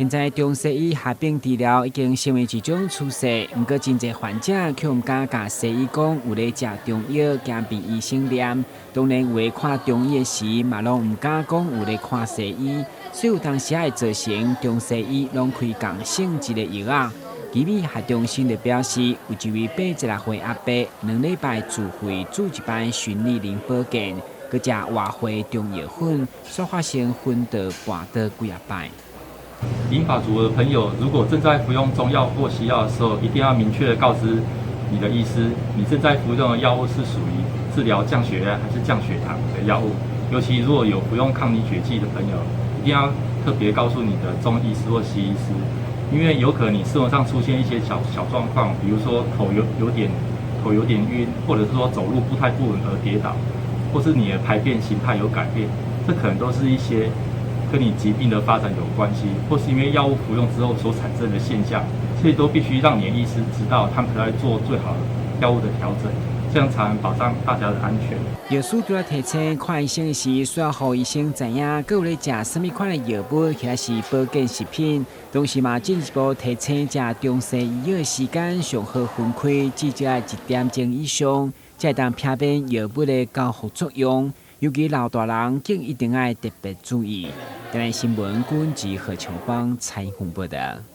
現在中西醫合併治療已經成為一種趨勢，毋過真濟患者卻毋敢共西醫講有咧食中藥，驚被醫生念。當然有的看中醫的時，嘛攏毋敢講有咧看西醫，所以有當時會造成中西醫攏開仝性質的藥仔。奇美學中心就表示，有一位86歲阿伯，2禮拜自費做一擺循利寧保健，閣食活血中藥粉，煞發生昏倒跋倒幾仔擺。銀髮族的朋友，如果正在服用中藥或西藥的時候，一定要明確的告知你的醫師，你正在服用的藥物是屬於治療降血壓還是降血糖的藥物。尤其如果有服用抗凝血劑的朋友，一定要特別告訴你的中醫師或西醫師，因為有可能你生活上出現一些小小狀況，比如說頭有點暈，或者是說走路步態不穩而跌倒，或是你的排便形態有改變，這可能都是一些跟你疾病的發展有關係，或是因為藥物服用之後所產生的現象，這些都必須讓你的醫師知道，他們才會做最好的藥物的調整，這樣才能保障大家的安全。藥師除了提醒看醫生時，需要予醫生知影，閣有咧食啥物款的藥物，或者是保健食品，同時嘛進一步提醒食中西醫藥的時間上好分開，至少愛一點鐘以上，才會當避免藥物的交互作用。尤其老大人更一定愛特別注意。台灣新聞君子何秋芳採訪報道。